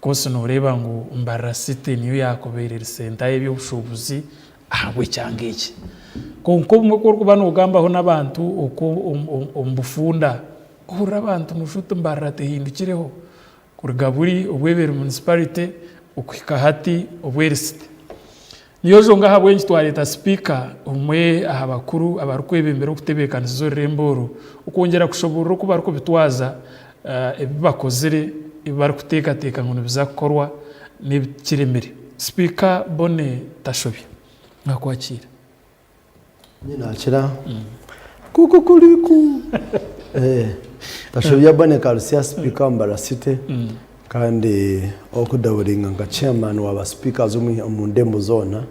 course noreeba ngu Mbarara City niyo yakubaire eri centre y'eby'obushuubuzi ahabw'ekyanga eki. Kwonka obumwe ku orikuba nogambaho n'abantu okwo omu bufunda, ohurira abantu nooshusha oti Mbarara tehindukireho kuruga buri obu eba eri municipality okuhika hati obu eri city. Niyo nshonga ahabw'enki twareeta sipiika omwe aha bakuru abarikwebembera okutebeekanisiza orurembo oru okwongyera kushoboorora oku barikubitwaza, ebi bakozire, ebi barikuteekateeka ngu nibiza kukorwa n'ebikiremire. Sipiika Bonny Tashobya, Naakwakiira. Nakira kukukuriku Tashobya Bonny Karutsya sipiika wa Mbarara City kandi orikudaburinga nka chairman wa ba sipiikazi omu ndembo zoona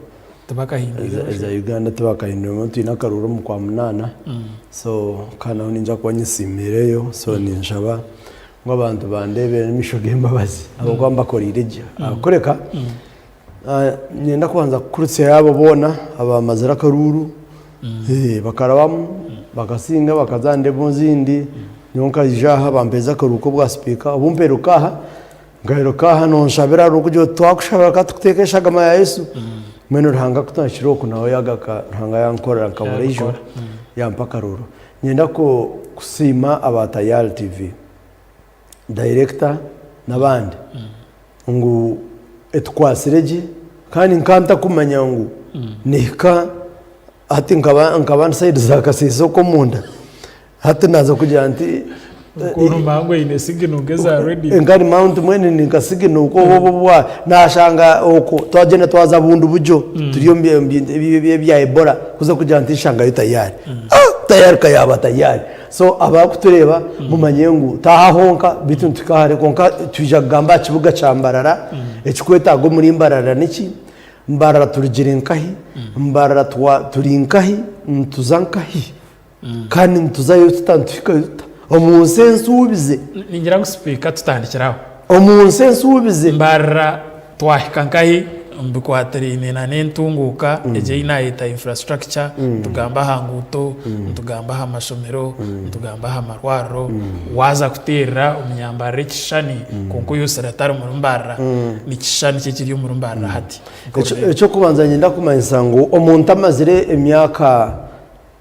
eza Uganda tibakahindwiremu twine akaruuru omu kwamunaana so kandi naho niinyija kuba nyesiimiireyo so ninshaba ngu abantu bandeebe n'amaisho g'embabazi ahabw'okuba mbakoreire gye kureka Niinyenda kubanza kukurutsyayo abo boona abaamazire akaruuru, bakarabamu bakasinga bakaza aha ndembo ezindi, nyowe nkaija aha bampeereza akaruuru k'obwa sipiika, obu mpeeruka aha, nkaheeruka aha nonshabira orikugira oti twakushabira ka tukuteeke eshagama ya Yesu, mbwenu Ruhanga ku twahikire oku nawe yagaruka Ruhanga yankorera nkabura eijo yampa akaruuru. Niinyenda kusiima aba Tayari TV, dayirekita n'abandi. Ngu etukwatsire gye kandi nkaba ntakumanya ngu nehika hati nkaba nkaba ndi sayidi za Kasese okwo omunda hati naaza kugira nti Okuntu mangu eine signal nk'eza radio. Nkari mount mbwenu ni nka signal okwo obu obu obu nashanga okwo twagyenda twaza Bundibugyo turi omu bya Ebola kuza kugira nti nshangayo tayari ah tayari ka yaaba tayari. So abarikutureeba mumanye ngu taaha honka beitu nituhika hare kwonka twija kugamba aha kibuga kya Mbarara ekikwetaaga omuri Mbarara niki? Mbarara turugire nkahi? Mbarara twa turi nkahi? Nituza nkahi? Kandi nituzayo tuta nituhikayo tuta? Omu nsi ensuubize. Ningira ngu sipiika tutandikire aho. Omu nsi ensuubize. Mbarara Twahika nkahi omu bikwatiraine na n'entunguuka egyo ei naayeta infrastructure, nitugamba aha nguuto, nitugamba aha mashomero, nitugamba aha marwariro, waaza kuteerera omunyambarara ekishushani kwonka oyosire atari muri Mbarara, ni kishushani ki ekiri omuri Mbarara hati? Eky'okubanza niinyenda kumanyisa ngu omuntu amazire emyaka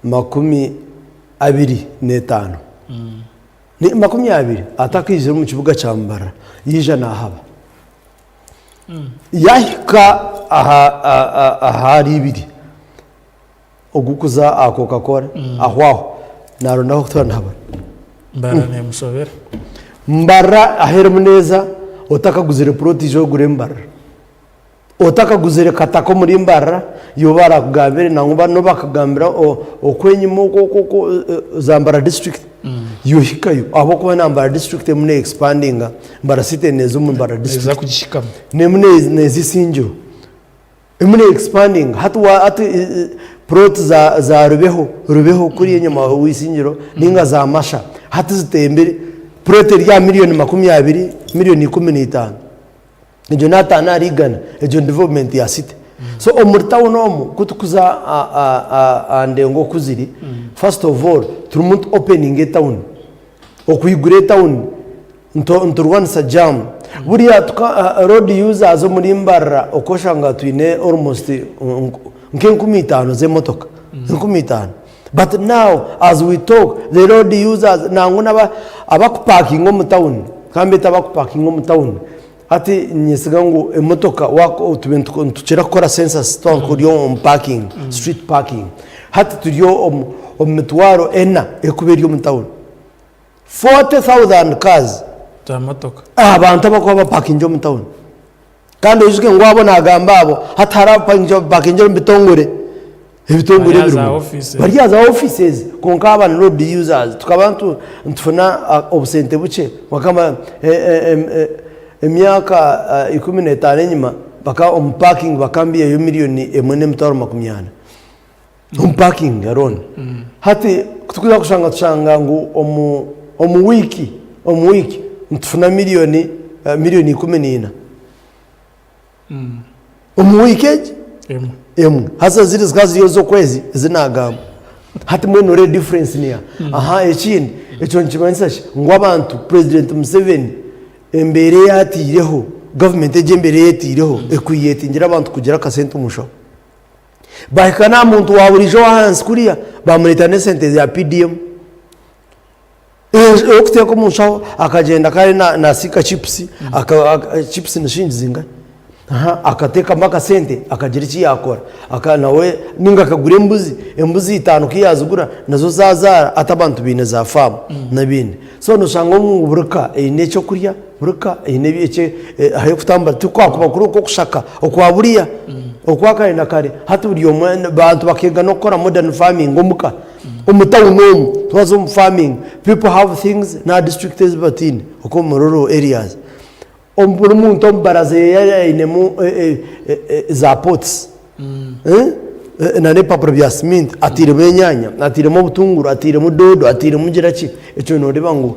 25, 20 atakaizire omu kibuga kya Mbarara, yaija naahaba. Yahika ahari ibiri ogurikuza aha coca cola aho aho naronda ahokutura nahabura. Mbarara nemushobera. Mbarara ahu erimu neeza otakaguzire plot ija ogure Mbarara. Otakaguzire kataka omuri Mbarara iwe barakugambire nangwa nobu bakugambira okwenyima okwo okwo okwo za Mbarara district iwe hikayo ahabw'okuba na Mbarara district erimu ne expandinga Mbarara city neeza omu Mbarara district. Neeza kugihikamu. Nemu neeza Isingiro. Erimu ne expandinga hati hati plot za za Rubeho Rubeho kuriya enyima w'Isingiro ninga za Masha hati zitembire plot eri aha million 20, million 15. Egyo n'ataano ahari igana, egyo ni development ya city. So omuri town omu ku turikuza aha ndengo oku ziri, first of all turimu nitu openinga etown, okwigura etown niturwanisa jam. Buriya road users omuri Mbarara okashanga twine almost nk'enkumi itaano z'emotoka, 5000. But now as we talk the road users nangwa naba abakupakinga omu town kambeete abakupakinga omu town hati ninyesiga ngu emotoka tube nitukira kukora census twaba turi omu parking street parking hati turi omu mitwaro ena erikuba eri omu town 40,000 cars Za motoka. Abantu abakuba bapakingire omu town. Kandi oijuke ngu abo nagamba abo hati hariho abapakingire omu bitongore, ebitongore Bari aha za ebirimu offices. bari aha za offices kwonka aba ni road users tukaba nitufuna obusente bukye bakaba emyaka 15 enyima bakaba omu parking bakaba nibaihayo million emwe n'emitwaro 40 omu parking alone. Hati ku turikuza kushanga tushanga ngu omu omu wiiki omu wiiki nitufuna million million 14 omu wiiki egi Emwe. emwe haza ziri zikaba ziri ez'okwezi ezi naagamba. Hati mbwenu noreeba difference niiha? Aha ekindi ekyo nikimanyisa ki? Ngu abantu president Museveni embeera ei ataireho. gavumenti egi embeera ei etaireho ecreatingira abantu kugira akasente omu nshaho. Bahika n'aha muntu wa buriijo ow'ahansi kuriya bamureetera n'esente za PDM. Orikuteeka omu nshaho akagyenda kare nasiika chipusi, chipusi ni shiringi zingahi? Akateekamu akasente akagira eki yaakora nawe ninga akagura embuzi, embuzi itaano ku yaazigura nazo zaazaara hati abantu baine za faamu n'ebindi. So noshanga ngu buri ka eine ekyokurya, buri ka eine ah'okutambura tikwakuba kuri okw'okushaka okwa buriya okwa kare na kare hati buri omwe abantu bakeega n'okukora modern farming omuka. Omu town omu twaza omu farming people have things n'aha district ezi bataine okwo omu rural areas. Buri muntu omu baraza yeye ainemu za pots na n'ebipapura bya siminti atairemu enyaanya, atairemu obutunguru, atairemu doodo, atairemu gira ki. Ekyo noreeba ngu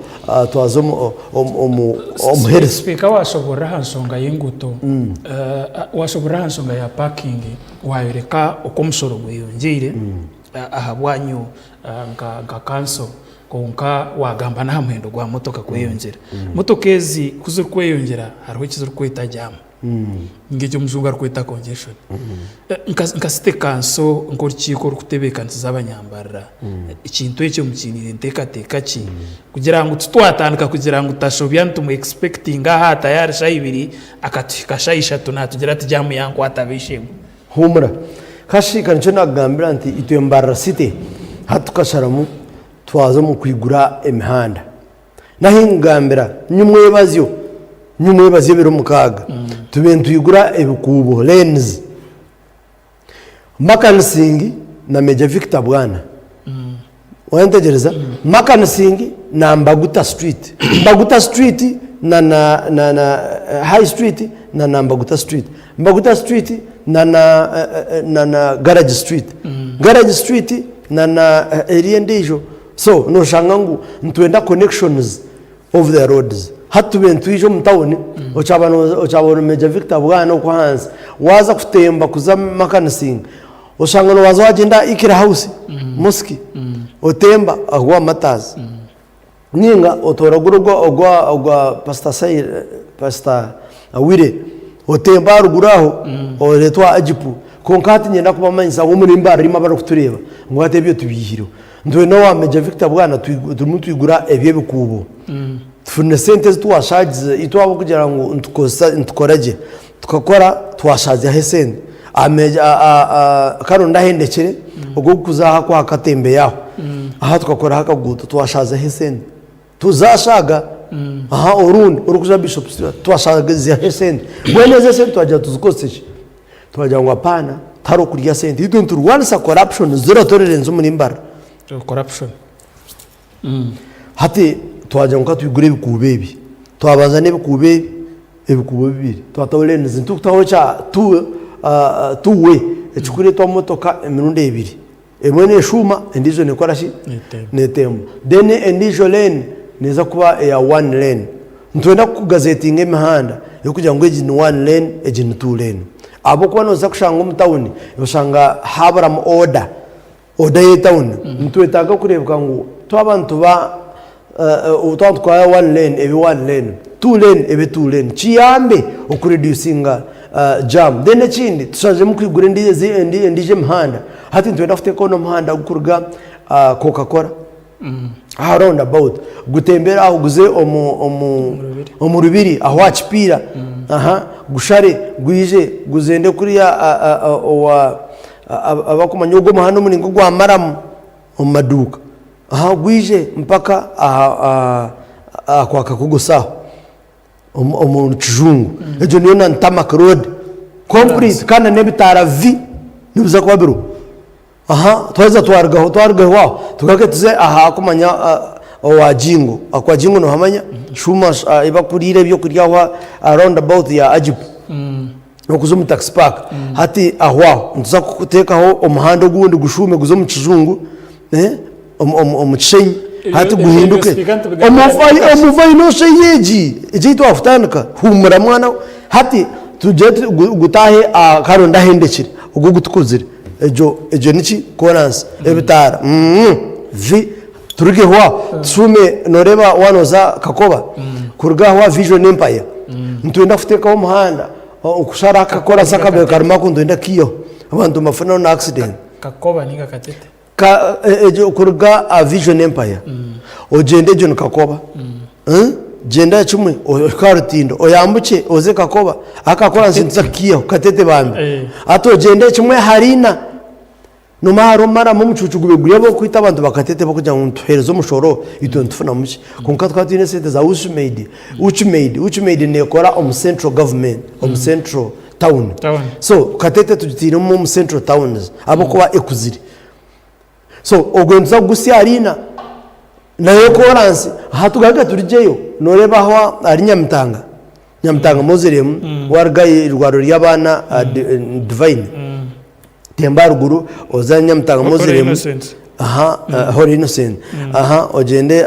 twaza omu health. Sipiika washoborora aha nshonga y'enguuto, washoborora aha nshonga ya parking, wayoreka oku omushoro gweyongyeire ahabwanyu nka kanso. Kwonka waagamba n'aha muhendo gwa motoka kweyongyera. Motoka ezi ku zirikweyongyera hariho eki zirikweta jaamu ninga eki omujungu arikweta congestion. Nka city council nk'orukiiko orurikutebeekanisiza abanyambarira, ekintu ekyo mukiiniire nteekateeka ki kugira ngu titwatandika kugira ngu Tashobya nitumu expectinga aha tayari shaaha ibiri akatuhika shaaha ishatu naatugira ati jaamu yankwata b'eishe-emwe. Huumura. Kashi ka nikyo naakugambira nti itwe Mbarara City hati tukasharamu twaza omu kwigura emihanda. N'ahi nkugambira nyimwebazyo, nyimwebazyo ebiro mukaaga tube nitwigura ebikuubo, lanes. Makanising na Major Victor Bwana. Wantegyereza? Makanising na Mbaguta Street. Mbaguta Street na na na na High Street na na Mbaguta Street. Mbaguta Street na na na na Garage Street. Garage Street na na eriyo endiijo. So noshanga ngu nitwenda connections of the roads. Hati tube nitwija omu tawuni, okyaba okyaba ori Major Victor Bwana okwo ahansi, waaza kutemba kuza Makanising, Oshanga nobanza wagyenda aha Ikira House Mosque otemba ogwa Martyrs ninga otoora guri ogwa ogwa Pastor Pastor Wire otemba aharuguru aho oreetwa aha Agipu kwonka hati niinyenda kubamanyisa ngu omuri Mbarara imwe abarikutureeba ngu hati ebyo tubyihireho. Nitwenda owa Major Victor Bwana turimu nitwigura eby'ebikuubo tufune sente ezi twashaagize itwe ahabw'okugira ngu nitukozesa nitukora gye Tukakora twashazyaho esente kare ndahendekire ogwo ogurikuza aha kwa katembeya aho aha tukakoraho akaguuto twashazaho esente tuzashaaga aha orundi orikuza Bishop Stuart twashazyaho esente mbwenu ezo esente twagira tuzikozese ki? Twagira ngu apaana tihariho kurya sente itwe niturwanisa corruption zero tolerance omuri Mbarara. Corruption. Hati twagira ngu katwigure ebikuubo ebi, twabanza n'ebikuubo ebi, ebikuubo bibiri twataho lanes nitukutaho ekya two way ekirikureetwa motoka emirundi ebiri, emwe neshuuma endiijo nekora ki? Netemba. Then endiijo lane neeza kuba eya one lane. Nitwenda kugazetinga emihanda y'okugira ngu egi ni one lane egi ni two lane ahabw'okuba nooza kushanga omu tawuni oshanga haburamu order. Oda y'etawuni nitwetaaga kureebeka ngu twaba nituba twaba nitukora one lane ebe one lane, two lane ebe two lane kiyambe oku reducinga jam. Then ekindi tushaziremu kwigura endiijo emihanda hati nitwenda kuteekaho n'omuhanda ogurikuruga Coca Cola aha round about gutembere aho guze omu Rubiri aho aha kipiira gushare gwije guzende kuriya owa Abakumanya ogwo omuhanda omuringo gwa maramu omu maduuka aha gwije mpaka aha kwa Kakogosi aho omu kijungu egyo niyo na tarmac road complete kandi na n'ebitaara vi nibiza kuba biriho. Aha twaheza twarugaho twarugaho aho tugaruke tuze aha akumanya owa Jingo okwa Jingo nohamanya shuuma ahi bakuriira ebyokurya aho aha round about ya Ajibu. Okuza omu taxi park hati aho aho nituza kuteekaho omuhanda ogundi gushuume guze omu kijungu omu kishenyi hati guhinduke omu final egi egi ei twakutandika huumura mwana we hati tugire gutaahe aha karonda ahendekire ogu ogutukuzire egyo egyo niki koransi ebitaara vi turugeho aho tushuume nooreeba waaba nooza Kakoba kuruga aho aha Vision Empire. Nitwenda kuteekaho omuhanda okushara akakorasi akabaire karimu aku nitwenda kukiihaho abantu nibafunaho na accident. Kakoba ninga Katete? Ka egyo kuruga aha Vision Empire ogyende egyo ni Kakoba. Gyenda kimwe ohike aha rutindo oyambukye oze Kakoba akakoransi nituza kukiihaho Katete bambi. Hati ogyende kimwe ahari Ina. Noomanya hariho maramu omucuucu gube guri ab'okwita abantu bakateeteba kugira ngu nituheereza omushoro itwe nitufunamu ki? Kwonka tukaba twine esente za Uchumaid, Uchumaid, Uchumaid neekora omu central government, omu central town. Town. So Katete tugitiire omu omu central towns ahabw'okuba ekuzire. So ogwo nituza kugusya ahari nayo kooransi aha tugaruke turugyeyo nooreeba ahu ahari Nyamitanga, Nyamitanga Mausoleum waruga aha irwariro ry'abaana Divine. Temba aharuguru oze aha Nyamitanga Holy Mausoleum Innocents. aha Holy Innocent aha ogyende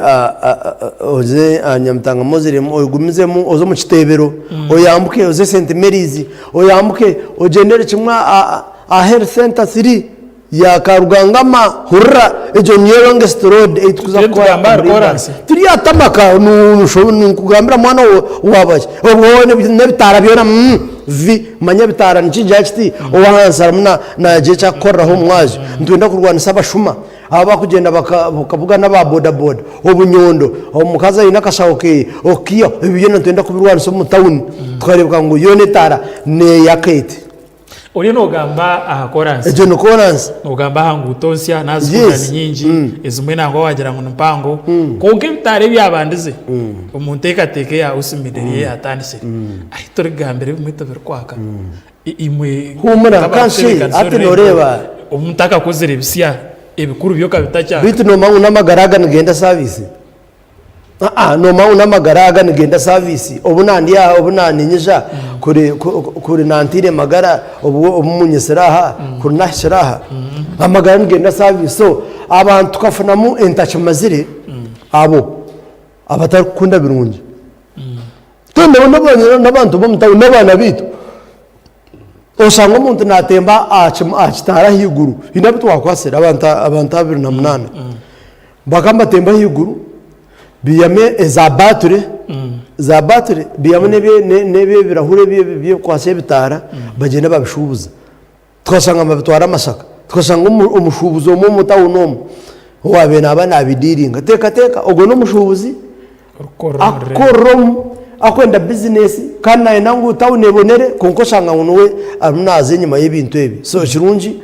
oze aha Nyamitanga Mausoleum ogumizemu oze omu Kiteebero oyambuke oze St Mary's oyambuke ogyendere kimwe aha Health Centre 3 ya Karugangama hurira egyo niyo longest road ei turikuza Turiyo kukora nitugamba ahari omuri Ibanda. koransi. Turi aha tamaka ninkugambira mwana waaba ki obwo n'ebitaara byona vi manya ebitaara nikigira kiti ow'ahansi harimu naagira eki arikukoreraho omu mwazyo. Nitwenda kurwanisa abashuma abu abarikugyenda bakabugana aba bodaboda, obunyondo, omukazi aine akashaho ke okaihaho, ebyo byona nitwenda kubirwanisa omu tawuni tukareebeka ngu yoona etaara neeyaka eti. Oriyo noogamba aha koransi. Egyo ni koransi. Noogamba aha nguuto nsya naazikunda ni nyingi, ezimwe nangwa waagira ngu ni mpango. Kwonka ebitaara ebyabandize omu nteekateeka eya Usimide eriyo eyaatandikire, ahu turikugambira ebimwe tibirikwaka. Imwe Huumura, nk'abarikutebeekanisa kanshi, hati orurembo, nooreeba. obu mutakakozire bisya, ebikuru byo okabitakyaka. Beitu noomanya ngu n'amagara aga nigenda saviisi? Aa noomanya ngu n'amagara aga nigenda saviisi? Obu nandi aha, obu naaninyija, kuri kuri nantaire magara obu obu munyetsire aha, kuri naahikire aha. Amagara nigenda saviisi. So, abantu tukafunamu entakimazire abo abatarikukunda birungi. Kandi nabo n'abantu b'omu tawuni n'abaana baitu. Oshanga omuntu naatemba aha kitaara ahaiguru, haine abu twakwatsire abantu 28 bakaba nibatemba ahaiguru baihamu eza baaturi, za baaturi baihamu n'ebirahuri ebikwatsa ebitaara bagyenda babishuubuza. Tukashanga nibabitwara Masaka, tukashanga omushuubuzi omwe omu tawuni omu owaabaire naaba naabidiiringa. Teekateeka ogwo n'omushuubuzi akukorera omu, akwenda bizinesi kandi nayenda ngu tawuni ebonere kwonka oshanga ngu niwe arimu naaza enyima y'ebintu ebi. So ekirungi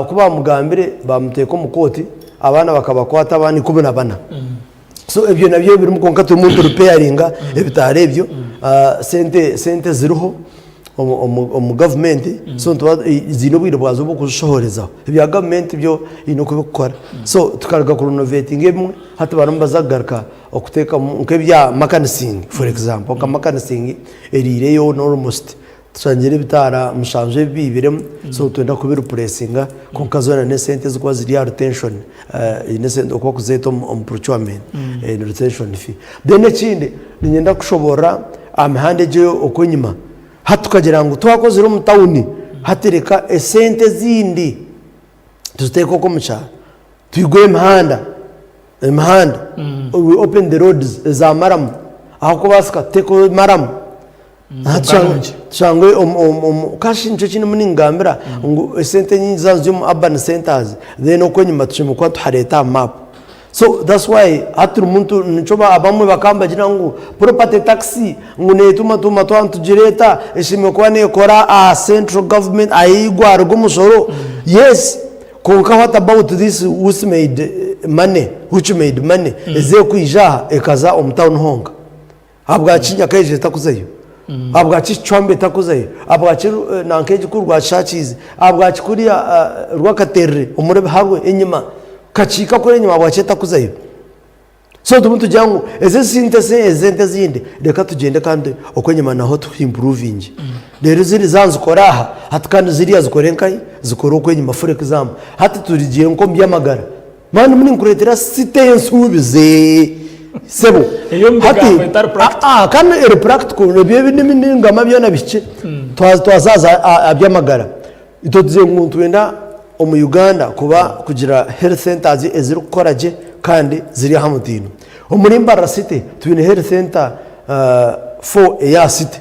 ku baamugambire baamuteeka omu kooti, abaana bakabakwata abaana 14. So ebyo nabyo birimu kwonka turimu nituripeyaringa ebitaara ebyo, sente sente ziriho omu gavumenti so nituba ziine obwire bwazo bw'okuzishohorezaho. Ebya gavumenti byo haine oku birikukora. So tukaruga kurunovetinga ebimwe hati barimu nibaza kugaruka okuteekamu nk'ebya makanisingi for example nka makanisingi eriireyo almost tushangire ebitaara mushanju ebi baibiremu so nitwenda kubirupuresinga kwonka zoona n'esente ezirikuba ziri aha retention eine esente oku barikuzeeta omu procurement ni retention fee. Then ekindi niinyenda kushoboorora aha mihanda egyo okw'enyima hati tukagira ngu twakozire omu tawuni hati reka esente ezindi tuziteeke okwo omu kyaro twigure emihanda emihanda we open the roads eza maramu ahakubaasika tuteekeho maramu Tushange kashi nikyo ekindimu ningambira ngu esente enyingi zaaba ziri omu urban centers then okwenyima tushemereire kuba nituhareeta aha map. So that's why hati turimu nikyo abamwe bakaba nibagira ngu property tax ngu netumatuma twaba nitugireeta eshemereire kuba nekora aha central government ahu gwaruga omushoro. Yes kwonka what about this which made money, which made money ezerikwija aha ekaza omu town honka. Ahabwaki Nyakaija etakuzayo? Ahabwaki Kicwamba etakuzayo? Ahabwaki nanka egi kuri Rwakishakiize? Ahabwaki kuriya Rwakaterere omuri Biharwe enyima, Kakiika kuri enyima ahabwaki etakuzayo? So turimu nitugira ngu ezi esente ezi ente ezindi reka tugyende kandi okwenyima naho tuhimpuruvingye. Reero ziri zaaba nizikora aha, hati kandi ziriya zikore nkahi? Zikore okwenyima for example hati turigiire nk'omu by'amagara. Mani ndimu ninkureetera site y'ensuubize sebo. Ey'omu Hati bigambo etari practical. aa kandi eri practical ebyo ebi ndimu ningamba byona bihikire. Twaza twaza aha aha by'amagara, itwe tugizire ngu nitwenda omu Uganda kuba kugira health centers ezirikukora gye kandi ziri aha mutindo. Omuri Mbarara city twine health center four eya city.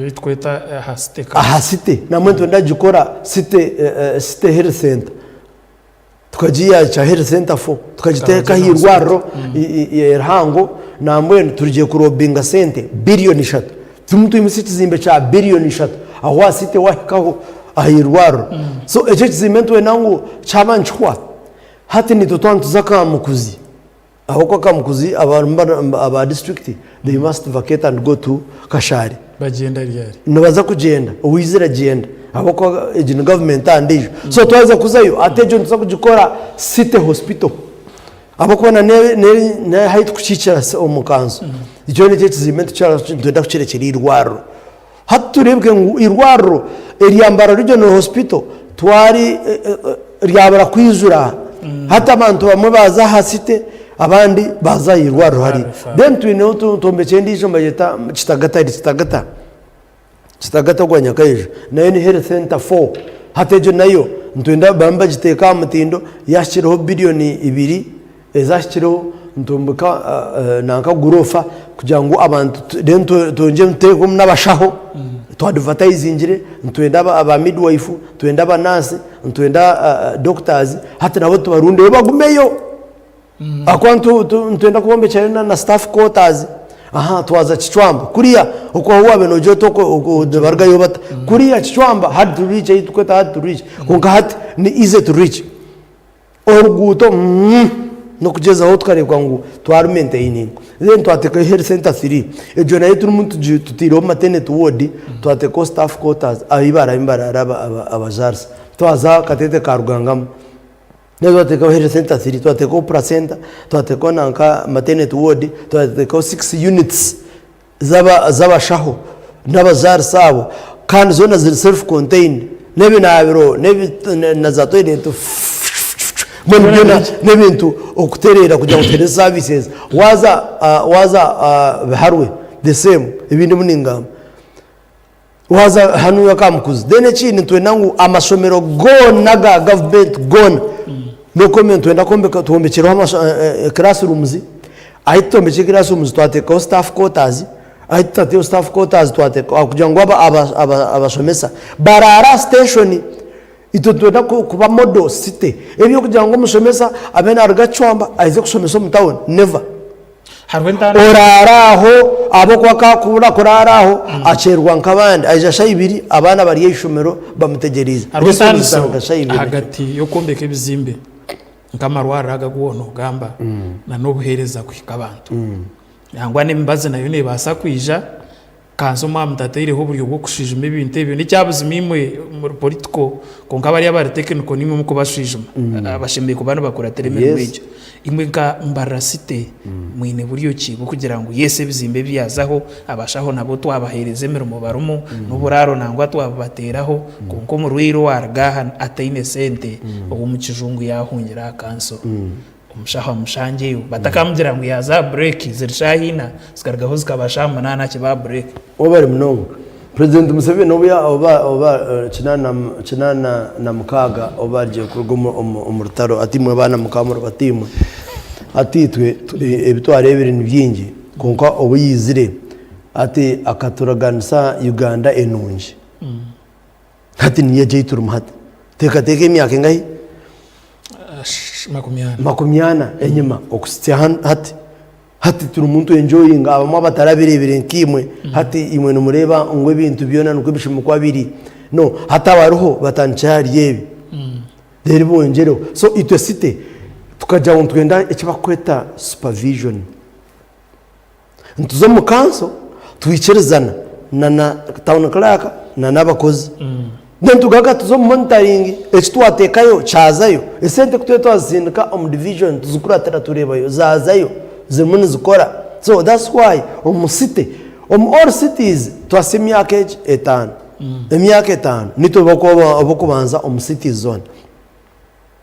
Ei tukweta aha city council. Aha city namwe nitwenda kugikora city city health center tukagiyaakya health center for tukagiteeka aha irwariro erihango nambwenu turugye kurobinga sente biliyoni ishatu turimu twimutsya ekizimbe kya biliyoni ishatu ahu aha city wahikaho aha irwariro so ekyo ekizimbe nitwenda ngu kyaba nikihwa hati nitwe twaba nituza Kamukuzi. Ahabw'okuba Kamukuzi abarimu aba disiturikiti they must vacate and go to Kashari. Bagyenda ryari? Nibaza kugyenda, owaizire agyenda ahabw'okuba egi ni gavumenti aha ndiijo. So twaheza kuzayo hati egyo nituza kugikora city hospital ahabw'okuba na n'ahu turikukiikira omu kanso ekyo nikyo ekizimbe nitwenda kukirekyera eirwariro. Hati tureebwe ngu eirwariro erya Mbarara Regional Hospital twari ryabura kwijura hati abantu bamwe baaza aha city abandi baaza aha irwariro hariya. Then twineho twombekire endiijo nibagyeta Kitagata eri Kitagata, Kitagata ogwa Nyakaiju nayo ni health center for hati egyo nayo nitwenda bamwe bagiteeke aha mutindo yaahikireho billion ibiri Ezahikireho nitwombeka nanka guroofa kugira ngu abantu then twongyere tuteekemu n'abashaho twadivatayizingyire nitwenda aba midwife, nitwenda aba nurse, nitwenda doctors hati nabo tubarundeyo bagumeyo ahakuba nitwenda kubombekyerayo na staff quarters twaza Kicwamba kuriya okwo ahu waabaire noogira oti okwo nibarugayo bata kuriya Kicwamba hard to reach ei turikweta hard to reach kwonka hati ni easy to reach. Oruguuto n'okugyezaho tukareebwa ngu twarumaintayininga. Then twateekayo health center thiri, egyo nayo turimu tutaireho maternity ward, twateekaho staff quarters ahu baraabe nibaraara abazaarisa. Twaza Kateete ka Rugangamu, nayo twateekaho health center thiri, twateekaho placenta, twateekaho nanka maternity ward, twateekaho six units z'abashaho n'abazaarisa abo kandi zoona ziri self contained n'ebinaabiro na za toilet mbwenu byona n'ebintu okutereera kugira ngu tuheereze services waaza waaza Biharwe the same ebi ndimu ningamba waaza hanuya Kamukuzi then ekindi nitwenda ngu amashomero goona aga gavumenti goona n'okwombe nitwenda kwombeka twombekyereho classrooms Ahi tutombekire classrooms twateekaho staff quarters, ahi tutateho staff quarters twateekaho kugira ngu abashomesa baraare aha station. Itwe nitwenda kuba model city eby'okugira ngu omushomesa abe naaruga Kicwamba aize kushomesa omu town never. Hariho entandikwa. Oraara aho ahabw'okuba ku akubura kuraara aho akyerwa nk'abandi aija shaaha ibiri abaana bari aha ishomero bamutegyereize. Hariho Lessons entaaniso zitandika shaaha ibiri. ahagati y'okwombeka ebizimbe nk'amarwariro ago agu waaba noogamba n'obuheereza kuhika abantu. Nangwa n'emibazi nayo neebaasa kwija kanso mwaba mutataireho oburyo bw'okushwijuma ebintu ebyo. N'ekyabuzima imwe muri politiko kwonka bariya abari tekiniko niimwe murikubashwijuma bashemereire kuba nibakuratira emirimo egyo. Imwe nka Mbarara City mwine buryo ki bw'okugira ngu yes ebizimbe byazaho, abashaho nabo twabaheereza emirimo barimu, n'oburaaro nangwa twabubateeraho, kwonka omurwaire owaaruga aha ataine sente ow'omu kijungu yaahungira aha kanso, omushaho amushangyeyo batakamugira ngu yaaza aha bureeki ziri shaaha ina zikarugaho zikaba shaaha munaana akiba aha bureeki. Webare munonga. President Museveni obu ya oba oba 86 obu baarugire kuruga omu rutaro ati imwe baana mukaba muri bato imwe, hati itwe ebi twareebire ni bingi kwonka obu yaizire hati akaturaganisa Uganda enungi. Hati niyo egi ei turimu hati. Teekateeka emyaka engahi? 40 enyima okuhitsya hati. Hati turimu nitwenjoyinga abamwe abatarabireebire nkaimwe hati imwe nimureeba ngu ebintu byona nikwo ebishumo kuba biri. No, hati abariho batandikire ahari ebi reero bongyereho. So itwe city tukagira ngu nitwenda eki barikweta supervision. Nituza omu kanso twikirizana na na town clerk na n'abakozi. Then tugaruka tuza omu monitoring eki twateekayo kyazayo. Esente ku turiyo twazisindika omu division tuzikuratira tureebayo zaazayo zirimu nizikora. So that's why omu city, omu all cities twahitsya emyaka egi etaano, emyaka etaano nitwe ab'okubanza omu cities zoona.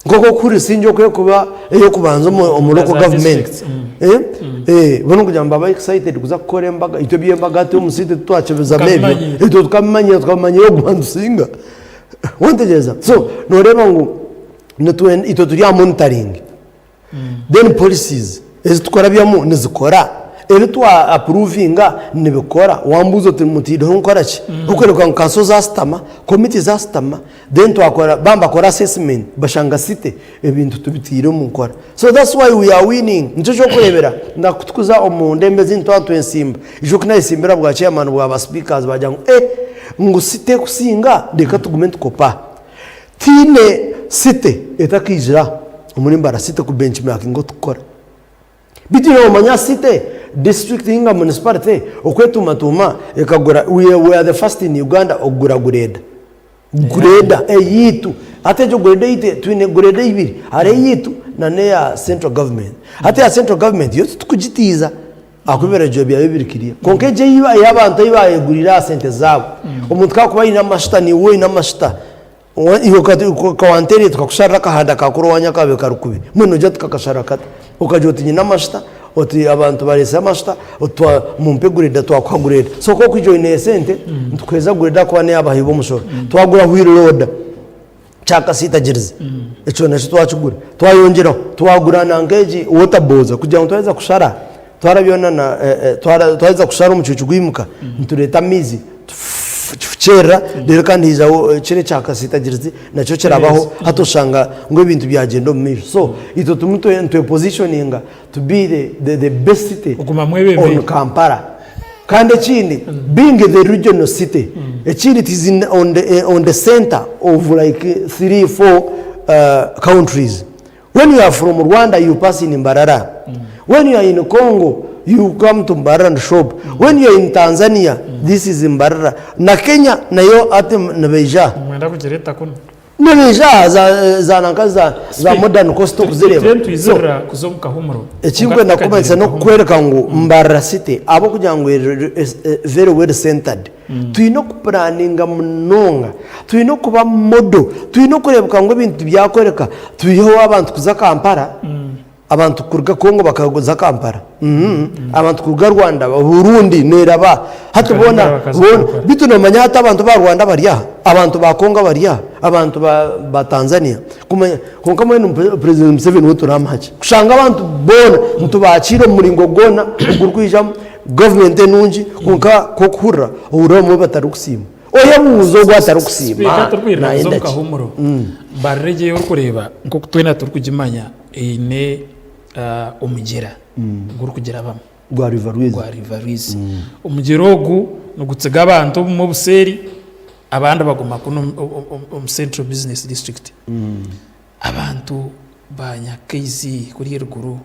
Nk'oku okuhurira singye oku erikuba ey'okubanza omu local government. Bo n'okugira ngu baba excited kuza kukora embaga, itwe eby'embaga hati omu city titwakibizamu ebyo, itwe tukabimanyira tukabimanyira ogwo nitusinga. Wateegyereza? So nooreeba ngu itwe turi aha monitoring. Then policies ezi tukurabyamu nizikora? Ebi twa approvinga nibikora. Wambuuza oti mutaireho nkora ki? Okworeka ngu kanso zasitama, committee zasitama, then twakora baaba nibakora assessment bashanga city ebintu tubitaire omu nkora. So that's why we are winning. Nikyo ky'okureebera nakutukuza omu ndembo ezindi twaba nitwesimba. Ijo ku nayesimbire ahabwa chairman bwa ba speakers bagira ngu eh ngu city ekusinga reka tugume nitukopa. Tihaine city etakaijira omuri Mbarara city ku benchmarkinga otukukora. Beitu iwe noomanya city, district ninga municipality okwetuumatuuma ekagura, we we are the first in Uganda okugura greda. Greda eyaitu. Hati egyo greda eyaitu twine greda ibiri, hariho eyaitu na n'eya central government. Hati eya central government yo titukugitiiza ahakuba ebiragiro byayo biri clear. Kwonka egyo ey'abantu ei baayeguriire aha sente zaabo, omuntu ku arikuba aine amashuta naiwe oine amashuta, Iwe ka wanteerire tukakusharira akahanda ka kuri owaanyu akaabaire kari kubi, mbwenu noija tukakashara kata? Okagira oti nyine amashuta, oti abantu bareetsire amashuta, oti mumpe gureda twakuha gureda. So ku orikwija oine esente, nitukuheereza gureda ahakuba n'ey'abahi b'omushoro. Twagura wheel loader, kyakasiitagirize, ekyo nakyo twakigura. Twayongyeraho twagura na nk'egi water bowser kugira ngu twaheza kushara, twarabyo na twaheza kushara omucuucu gwimuka, nitureeta amaizi kifukyerera reero kandi haijaho kiri ekya kasitagirizi nakyo kirabaho hati oshanga ngu ebintu byagyenda omu maisho so itwe turimu nitwepositioninga to be the, the best city Okuguma mwebembere. on Kampala kandi ekindi being the regional city ekindi it is in, on, the, eh, on the center of like 3 4 countries When you are from Rwanda you pass in Mbarara, when you are in Congo you come to Mbarara and shop, when you are in Tanzania this is Mbarara, na Kenya nayo hati nibaija aha. Nimwenda kugireeta kunu. Nibaija aha za za nanka za za modern coastal kuzireeba. Turiyo nitwizirira kuza omu kahumuro. Eki ndikwenda kukumanyisa n'okukworeka ngu Mbarara city ahabw'okugira ngu eri very well centered, Twine okupuraninga munonga, twine okuba modo, twine okureebeka ngu ebintu byakworeka twiheho abantu kuza Kampala, abantu kuruga Congo bakaza Kampala, abantu kuruga Rwanda, Burundi neeraba hati boona boona beitu noomanya hati abantu ba Rwanda bari aha, abantu ba Congo bari aha, abantu ba Tanzania kumanya kwonka mbwenu President Museveni we turamuha ki? Kushanga abantu boona nitubakiira omu muringo gwona ogurikwijamu. Gavumenti enungi kwonka ku orikuhurira ohurira abamwe batarikusiima. Oyebuuze ogwo atarikusiima Sipiika turikwirira kuza nayenda omu ki? kahumuro mbarira egyo ei orikureeba nk'oku twena turikugimanya eine omugyera gurikugirabamu Gwa River Rwizi. gwa River Rwizi. Omugyera ogu nigutsiga abantu obumwe obuseeri abandi baguma kunu omu Central Business District. Abantu ba Nyakaizi kuriya eruguru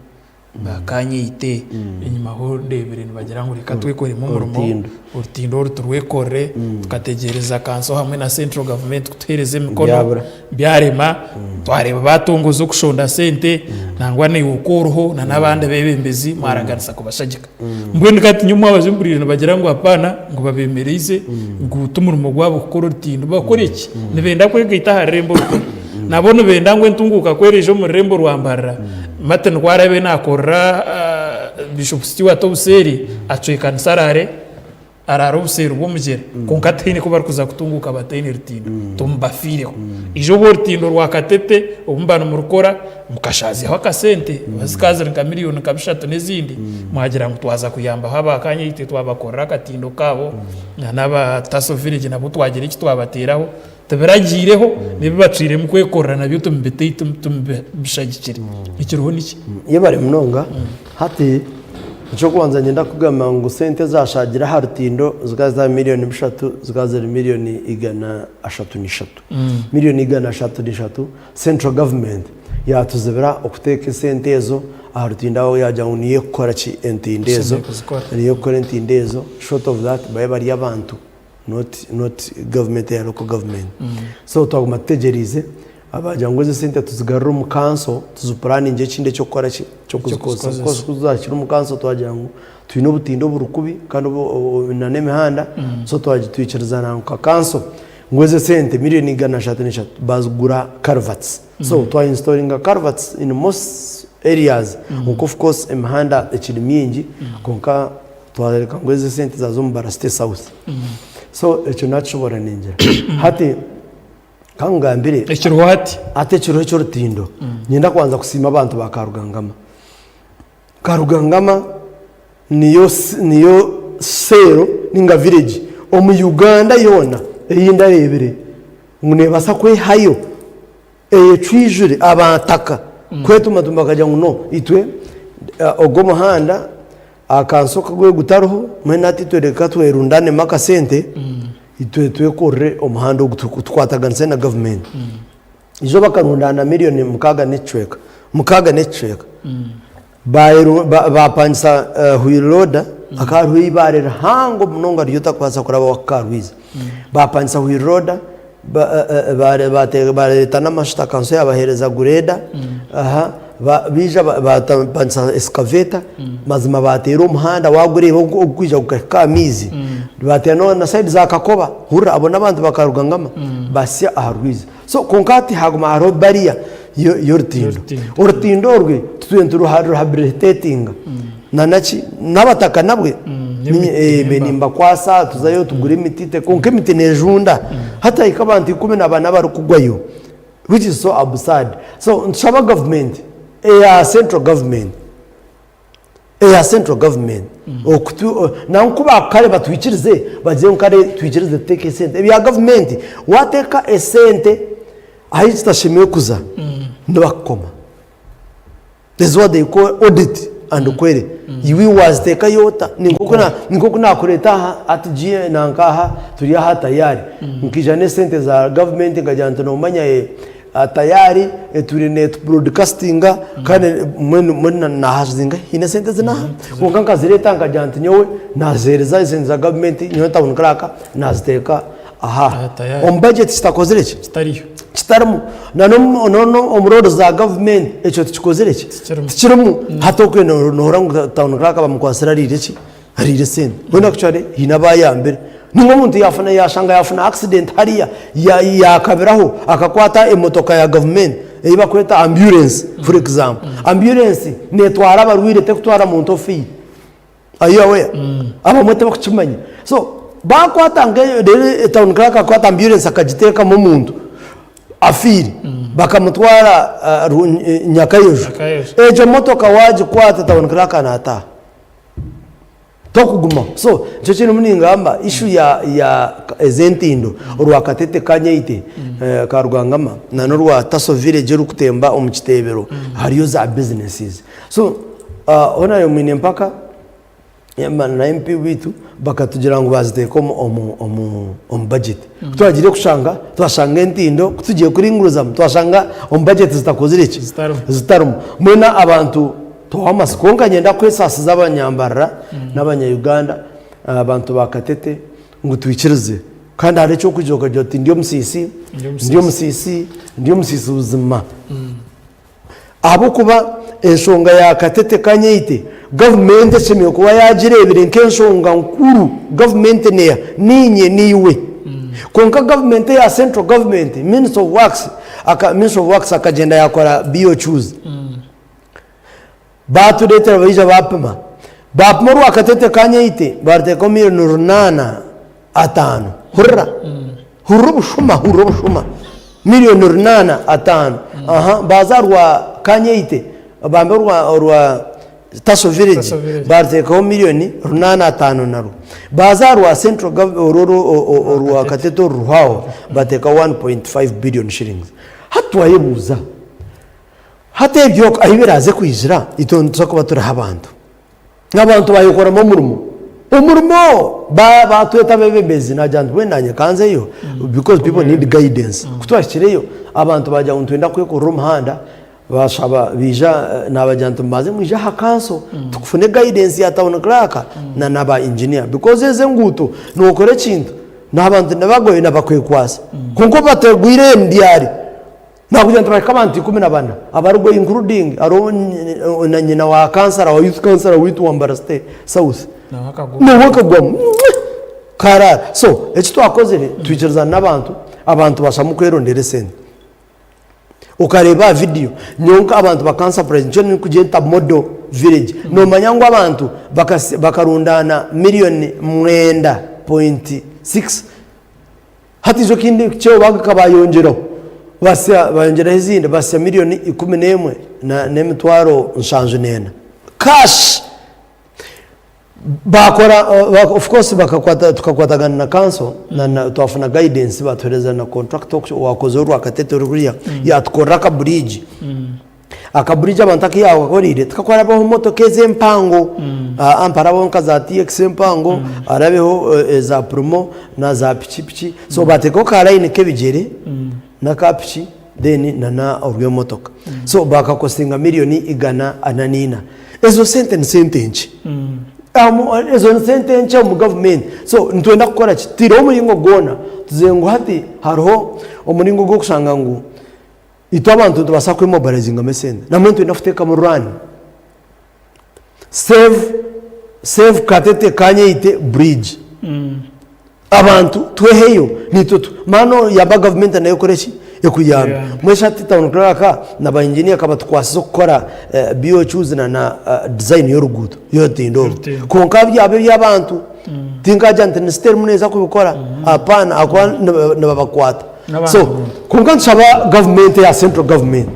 Bakanyeite enyima ho ndeebire nibagira ngu reka twekoremu omurimo, Orutindo. orutindo oru turwekorere, tukategyereza kanso hamwe na central government kutuheereza emikono, Byabura. byarema, twareeba baatongoza okushonda sente, nangwa naiwe okwo oriho na n'abandi abeebembezi mwaraganisa kubashagika. Mbwenu hati nyowe omwabazyo mpuriire nibagira ngu apaana, ngu babeemereize, ngu t'omurimo gwabo kukora orutindo. Bakore ki? Nibenda kwegaita aha rurembo orukuru. Nabo nibenda ngu entunguuka ku eraije omu rurembo rwa Mbarara, Martin ku araabe naakorera Bishop Stuart obuseeri, acwekanise araare araare obuseeri bw'omugyera. Kwonka tihaine ku barikuza kutunguuka bataine rutindo. Tumubafiireho. Ija obu orutindo rwa Katete obu muba nimurukora, mukashaazyaho akasente, zikaba ziri nka miriyoni nka bishatu n'ezindi, mwagira ngu twaza kuyambaho aba Kanyeite twabakorera akatindo kaabo, n'aba Taso Village nabo twagira eki twabateeraho. Tibiragiireho, n'ebi bacwiremu kwekorera nabyo tumubishagikire. Ekiriho niki? Yebare munonga. Hati eky'okubanza niinyenda kugamba ngu sente ezashagire aha rutindo zikaba ziri miriyoni bishatu zikaba ziri miriyoni 303. Miriyoni 303 central government yatuzibira okuteeka esente ezo aha rutindo aho yagira ngu niyo ekukora ki entindo ezo, niyo ekukora entindo ezo short of that babe bari abantu. not not government eya local government so twaguma tutegyereize abagira ngu ezo sente tuzigarure omu kanso tuzipuraninge ekindi eky'okukora ki eky'okuzikozesa Eky'okuzikozesa. because ku zahikire omu kanso twagira ngu twine obutindo oburi kubi kandi obu- obu- na n'emihanda so twagitwikirizana nka kanso ngu ezo sente miriyoni 303 bazigura culverts so twa installinga culverts in most areas kwonka of course emihanda ekiri mingi kwonka Twareka ngu ezi esente zaaza omu Bara City South. So ekyo nakishobora ningira. Hati kangambire Ekiriho hati. hati ekiriho eky'orutindo niinyenda kubanza kusiima abantu ba Karugangama. Karugangama Niyo niyo cell ninga village omu Uganda yoona ei ndareebire ngu neebaasa kwehayo eyecwijure abataka kwetumatuma bakagira ngu no itwe ogu omuhanda akansi oku guri gutariho mbwenu hati itwe reka twerundanemu akasente itwe twekorere omuhanda ogu tukwataganise na gavumenti. Ijo bakarundaana miriyoni mukaaga n'ekicweka mukaaga n'ekicweka. Baapangisa wheel loader, hakaba hariho eibaare rihango munonga ri otarikubaasa kuraba wakukaarwiza. Baapangisa wheel loader, baareeta n'amashuta kanso yaabaheereza gureeda, baija baapangisa excavator, mazima baateera omuhanda waagureeba ogurikwija gukahika aha maizi, baateera na sayidi za Kakoba, hurira abo n'abantu bakaruga Ngama baasya aha rwizi. So kwonka hati haguma hariho barrier y'orutindo. Orutindo orwe tutwire nituruha rehabilitatinga na naki n'abataka nabwe mbe nimbakwasa tuzayo tugure emiti kwonka emiti nejunda hati hahika abantu 14 abarikugwayo which is so absurd. So nitushaba gavumenti eya central government eya central government okutu nangwa ku bakare batwikirize bagire ngu kare twikirize tuteeke esente ebya gavumenti wateeka esente ahu zitashemereire kuza nibakukoma this is what they call audit and query iwe waziteekayo ota ninkoku nakureeta aha hati G nanka aha turi aha tayari nkaija n'esente za gavumenti nkagira nti nomanya Tayari etwire netu broadcastinga kandi mbwenu mbwenu nahazinga haine esente ezi naha kwonka nkazireeta nkagira nti nyowe naziheereza esente za gavumenti nyowe town clerk naziteeka aha Aha tayari. omu budget kitakozire ki Kitariyo. kitarimu na n'omu road za gavumenti ekyo tikikozire ki Tikirimu. tikirimu hati okwe nohurira ngu town clerk bamukwatsire ariire ki Ariire esente. Mbwenu actually haine abayambire. Ninga omuntu yafuna yashanga yafuna accident hariya yakabiraho akakwata emotoka ya government eyi bakweta ambulance for example. Ambulance netwara abarwaire tekutwara muntu ofiire. Are you aware? Abamwe tibakukimanya. So bakwata nkeyo reero town clerk akakwata ambulance akagitekamu omuntu afiire bakamutwara Nyakayojo. Egyo motoka wagikwata town clerk nataha. Tokugumaho. So nikyo kirimu ningamba issue ya ya ez'entindo orwa Katete Kanyeite ka Rwangama na n'orwa Taso village erikutemba omu kiteebero hariyo za businesses. So Hon. Mwine Mpaka na MP waitu bakatugira ngu baziteeka omu omu omu omu budget. Ku twagiire kushanga twashanga entindo ku tugiire kuringurizamu twashanga omu budget zitakozire ki? Zitarimu. Zitarimu. Mbwenu abantu Tuhaho amatsiko. Kwonka niinyenda kwesaasiza Abanyambarara n'Abanya-Uganda, abantu ba Katete ngu twikirize. Kandi hariho eky'okwija okagira oti ndi omusiisi, ndi omusiisi, ndi omusiisi buzima. Ahabw'okuba enshonga ya Katete Kanyeite, gavumenti eshemereire kuba yaagireebire nk'enshonga nkuru. Gavumenti neeha? Niinye, niiwe. Kwonka gavumenti eya Central Government, Minister of Works, Minister of Works akagyenda yaakora BOQs. Baatureetera baija baapima. Baapima orwa Katete Kanyeite baaruteekaho milioni runaana ataano. Hurira! Hurira obushuma, hurira obushuma. Milioni runaana ataano. Aha, baaza aha rwa Kanyeite, bambe orwa orwa Taso Village, Taso Village. baaruteekaho milioni runaana ataano narwo. Baaza aha rwa Central Gov oru oru orwa Katete oru ruhwaho, bateekaho 1.5 billion shillings. Hati twayebuuza. Hati ebyo ahu biraaze kwizira, itwe nituza kuba turiho abantu. Abantu baayekoramu omurimo. Omurimo! Baatweta abeebembezi, naagira nti mbwenu naanye ka nzeyo because people need guidance. Ku twahikireyo, abantu baagira ngu nitwenda kwekorera omuhanda, baashaba baija, naabagira nti mubanze mwije aha kanso tukufune guidance ya town clerk na n'aba engineer because ezi enguuto nookora ekintu n'abantu nibagoye nibakwekwasa. Kwonka obu bategwire endyari. Nakugira nti bahika abantu 14 abarigwa including hariho na nyina wa kansara wa youth kansara waitu wa Mbarara City South nawe akagwamu karara. So eki twakozire twikirizana n'abantu, abantu bashamu kwerondera esente. Okareeba aha video nyowe nka abantu bakansapurayizinga nikyo ndikugyeta model village. Nomanya ngu abantu bakarundaana miriyoni 9.6 Hati ijo kindi kikyeho bagaruka bayongyeraho basya bayongyeraho ezindi basya miriyoni 11 n'emitwaro 74 cash. Baakora of course bakakwata tukakwatagana na council na na twafuna guidance batuhereza na contractor owakozire orwa Katete ruriya yatukorera aka bridge. Aka bridge abantu aku yakakoreire tikakwarabaho motoka ezi empango aa mparabaho nka za TX empango harabeho eza purimo na za piki piki so bateekaho ka line k'ebigyere n'aka piki then na na orw'emotoka so bakakosinga miriyoni 404. Ezo sente ni sente nkye. Ezo ni sente nkye omu gavumenti. So nitwenda kukora ki? Tutaireho omuringo gwona tugire ngu hati hariho omuringo gw'okushanga ngu itwe abantu nitubaasa kwemobilizingamu esente. Nambwenu nitwenda kuteekamu run. Save save Katete Kanyeite bridge. Abantu tweheyo nitwe tu maana yamba gavumenti nayo ekore ki? Ekuyambe. Ekuyambe. Mbwenu shi hati town clerk na ba engineer ka batukwasize okukora BOQs na na design y'oruguuto y'orutindo oru. Y'orutindo. Kwonka byaba eby'abantu tinkagira nti ni state erimu neeza kubikora apaana ahakuba nibabakwata. N'abantu So boona. kwonka nitushaba gavumenti eya central government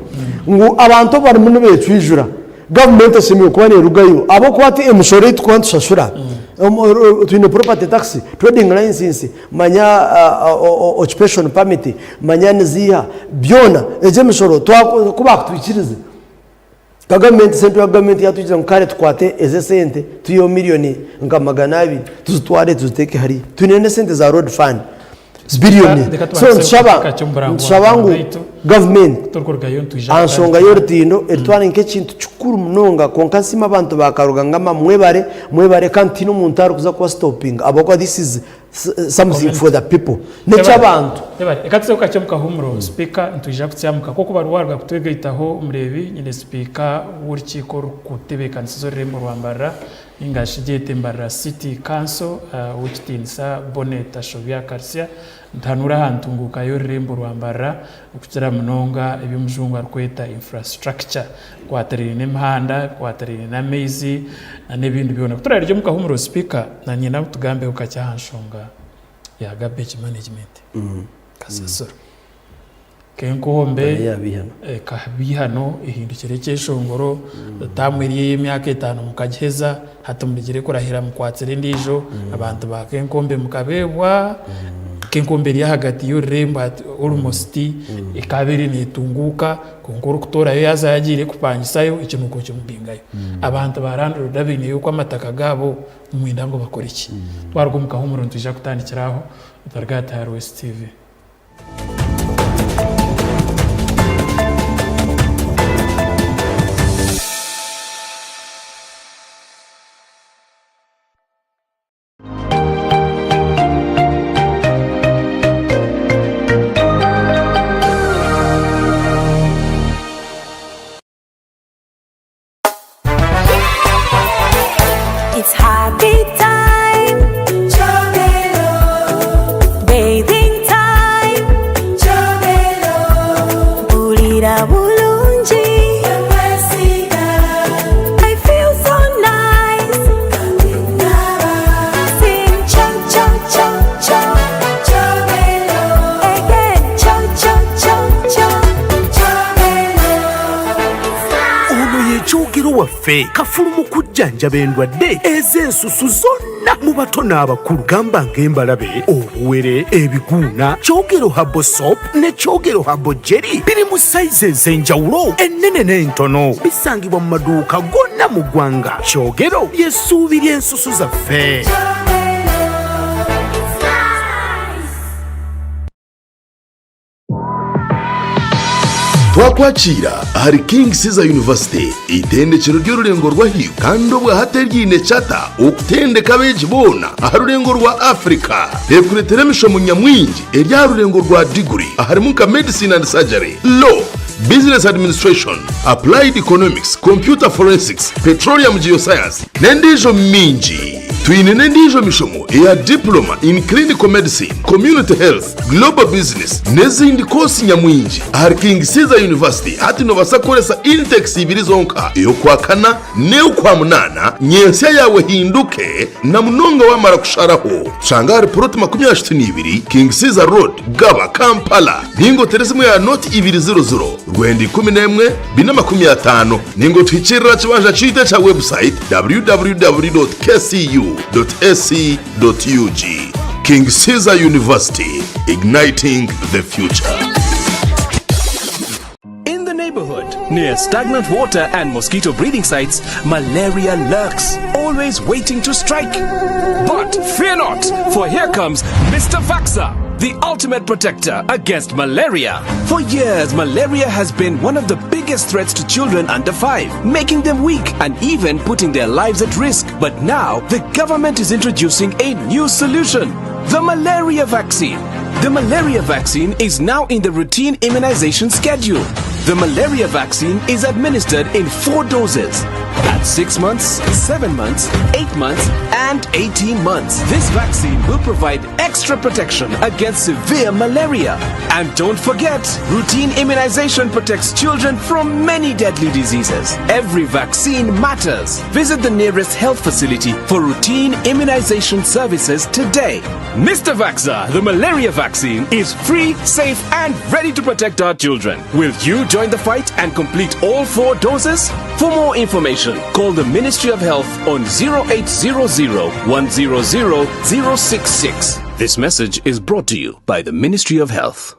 ngu abantu obu barimu nibecwijura Gavumenti eshemereire kuba nerugayo ahabw'okuba hati emishoro ei turikuba nitushashura, twine property tax, trading license, manya occupation permit, manya niziiha, byona egyo emishoro ku baakutwikiriza nka gavumenti central government yaatwikiriza ngu kare tukwate ezi esente twiheho miriyoni nka 200 tuzitware tuziteeke hariya. Twine n'esente za road fund. Billion. Reka So tubanze nitushaba kakye omu burango nitushaba ngu bwaitu. gavumenti Turikurugayo nitwija aha nshonga kutandika. y'orutindo eritware nk'ekintu kikuru munonga kwonka nsiima abantu ba Karugangama mwebare mwebare kandi tihaine omuntu arikuza kuba sitopinga ahabw'okuba this is something for the people n'eky'abantu. Ebare, reka tuzeho kakye omu kahuumuro. Sipiika nitwija kutsyamuka. Nk'oku bari waaruga kutwegaitaho omureebi, nyine sipiika w'orukiiko orurikutebeekanisiza orurembo rwa Mbarara Ninga shi gyete Mbarara City Council, Owekitiinisa Bonnet Tashobya Karisia, nituhanuura aha ntunguuka y'orurembo rwa Mbarara okukira munonga ebi omujungu arikweta infrastructure ebikwatiraine n'emihanda, ebikwatiraine n'amaizi n'ebindi byona. Ku turaarye omu kahumuro Sipiika, naanye nabo tugambeho kakye aha nshonga ya garbage management, kasasiro. Nk'enkombe ekabiihano ehindukire ekyeshongoro, taamu eri ey'emyaka etaano mukagiheza, hati murugire kurahira mukwatsire endiijo, abantu ba Kenkombe mukabeebwa, Kenkombe eri ahagati y'orurembo hati almost ekaba eri neetunguuka kwonka orikutoorayo yaaza yaagiire kupangisayo ekinuuko kimubingayo. Abantu ba landlord abaineyo okwo amataka gaabo nimwenda ngu bakore ki? Twaruga omu kahuumuro nitwija kutandikira aho, otaruga hati ahari West TV. It's happy time. Bathing time. Mpurira bulungi. I feel so nice. Sing cho cho cho cho. Again cho cho cho cho. Ono ye Kyogero waffe kafulu mu kujjanjaba endwadde ez'ensusu zonna mu bato n'abakulu gamba ng'embalabe, obuwere, ebiguuna. Kyogero Herbal Soap ne Kyogero Herbal Jelly biri mu sayizi ez'enjawulo ennene n'entono. Bisangibwa mu maduuka gonna mu ggwanga. Kyogero ly'essuubi ly'ensusu zaffe. Twakwakiira ahari King Caesar University, eitendekero ry'orurengo rw'ahaiguru kandi obwahati eryiine charter okutendeka abeegi boona aha rurengo rwa Africa. Rekureetera emishomo nyamwingi eri aha rurengo rwa diguri aharimu nka Medicine and Surgery, Law, Business Administration, Applied Economics, Computer Forensics, Petroleum Geoscience n'endiijo mingi. Twine n'endiijo mishomo eya Diploma in Clinical Medicine, Community Health, Global Business n'ezindi koosi nyamwingi. Ahari King Caesar University hati noobaasa kukoresa intakes ibiri zonka, ey'Okwakana n'ey'Okwamunaana, nyentsya yaawe ehinduke na munonga waamara kusharaho. Tushanga ahari Puroti 32, King Caesar Road, Gaba, Kampala. Ninga otere esimu ya noti ibiri ziro ziro, rwenda 11, 450. Ninga otuhikiirire aha kibanja kyaitu ekya website www.kcu.ac.ug. King Caesar University, igniting the future. In the neighborhood, near stagnant water and mosquito breeding sites, malaria lurks, always waiting to strike. But fear not, for here comes Mr. Vaxa, the ultimate protector against malaria. For years, malaria has been one of the biggest threats to children under 5, making them weak and even putting their lives at risk. But now, the government is introducing a new solution the malaria vaccine. The malaria vaccine is now in the routine immunization schedule. The malaria vaccine is administered in four doses at 6 months, 7 months, 8 months, and 18 months. This vaccine will provide extra protection against severe malaria. And don't forget, routine immunization protects children from many deadly diseases. Every vaccine matters. Visit the nearest health facility for routine immunization services today. Mr. Vaxa, the malaria vaccine, is free, safe, and ready to protect our children. Will you join the fight and complete all four doses? For more information, call the Ministry of Health on 0800 100 066. This message is brought to you by the Ministry of Health.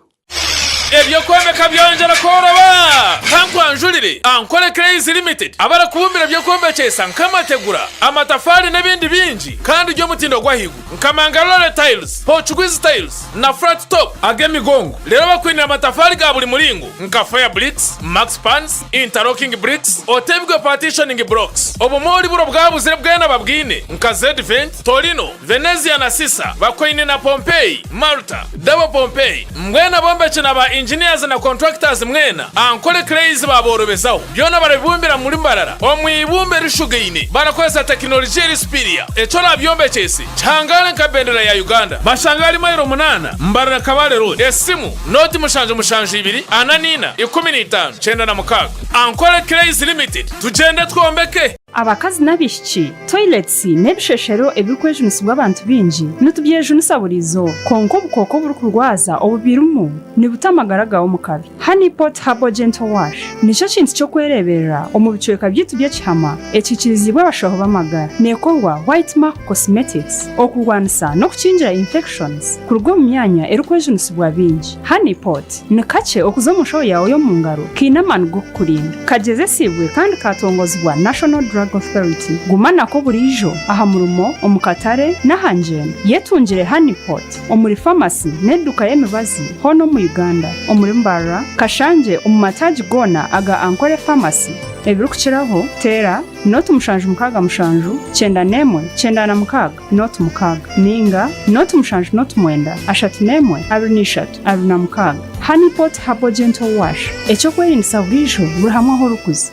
Eby'okwombeka byongyera kworoba! Kankwanjurire Ankole Clays Limited abarikubumbira eby'okwombekyesa nk'amategura, amatafaari n'ebindi bingi kandi by'omutindo gw'ahaiguru nka Mangalore Tiles, Portuguese Tiles na Flat Top ag'emigongo. Reero bakwinire amatafaari ga buri muringo nka Fire Bricks, Max Pans, Interlocking Bricks, otebwe Partitioning Blocks. Obumoori buri obwabuzire bwena babwine nka Zedvent, Torino, Venezia na Sisa bakwaine na Pompeii, Malta, Double Pompeii. Mbwenu abombeki na ba engineers na contractors mwena, Ankole Clays baaborobezaho. Byona barabibumbira muri Mbarara omu ibumba erishugaine barakozesa tekinologiya eri superior. Eki orabyombekyese kihangare nka bendera ya Uganda. Bashanga ahari mailo munaana, Mbarara Kabale Road. Esimu, nooti mushanju mushanju ibiri, ana n'ina, 15, 96. Ankole Clays Limited, tugyende twombeke! Abakazi n'abaishiki, toilets n'ebisheshero ebirikwejunisibwa abantu baingi nitubyejunisa buri izooba. Kwonka obukooko oburikurwaza obubirimu nibuta amagara gaawe omu kabi. Honey Pot Herbal Gentle Wash nikyo kintu ky'okwereeberera omu bicweka byaitu by'ekihama ekikiriziibwe abashaho b'amagara. Neekorwa White Mark Cosmetics okurwanisa n'okukingira infections kuruga omu myanya erikwejunisibwa baingi. Honey Pot Ni kakye okuza omu nshaho yaawe y'omu ngaro kaine amaani g'okukurinda. Kagyezesiibwe kandi kaatongozibwa National Drug Authority. Guma nako buriijo, aha murimo, omu katare, n'aha ngyendo. Yetungire Honey Pot omuri famasi n'eduuka y'emibazi hoona omu Uganda, omuri Mbarara, Kashangye omu mataagi goona aga Ankole Pharmacy. Ebirikukiraho, teera nooti 767 91 96. Nooti mukaaga, nainga nooti mushanju nooti mwenda, ashatu n'emwe, abiri n'ishatu, 26. Honey Pot Herbal Gentle Wash, eky'okwerindisa buriijo buri hamwe ahu orikuza.